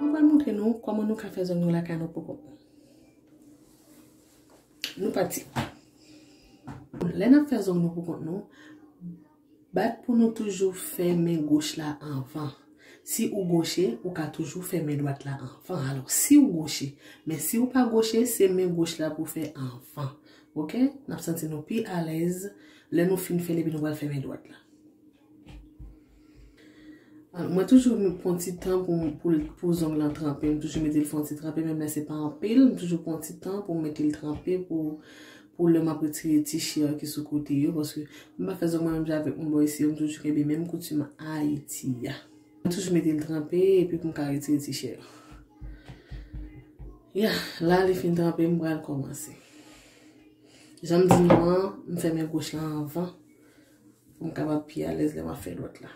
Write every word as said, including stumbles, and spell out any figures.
Mwen pral montre nou kòman nou ka fè zong nou lakay nou pou kont nou. Nou pati. Lè n ap fè zong nou pou kont nou, bat pou nou toujou fè men goch la anvan. Si ou goche, ou ka toujou fè men dwat la anvan. Alò, si ou goche, men si ou pa goche, se men goch la pou fè anvan. Oke? N ap santi nou pi alèz lè nou fin fè l epi nou pral fè men dwat la. Alò, mwen toujou pran ti tan pou, pou, pou zong lan tranpe. M toujou mete l fè yon ti tranpe, menm lè se pa anpil. M toujou pran ti tan pou m mete l tranpe pou, pou lè m ap retire ti chè ki sou kote yo. Paske m pa fè zong mwen menm jan avèk moun bò isi yo, m toujou kenbe menm koutim Ayiti a. M toujou mete l tranpe epi pou m ka retire ti chè yo. Ya, la li fin tranpe, m pral kòmanse. Jan m di nou an, m fè men goch lan anvan pou m kapab pi alèz lè m ap fè dwat la.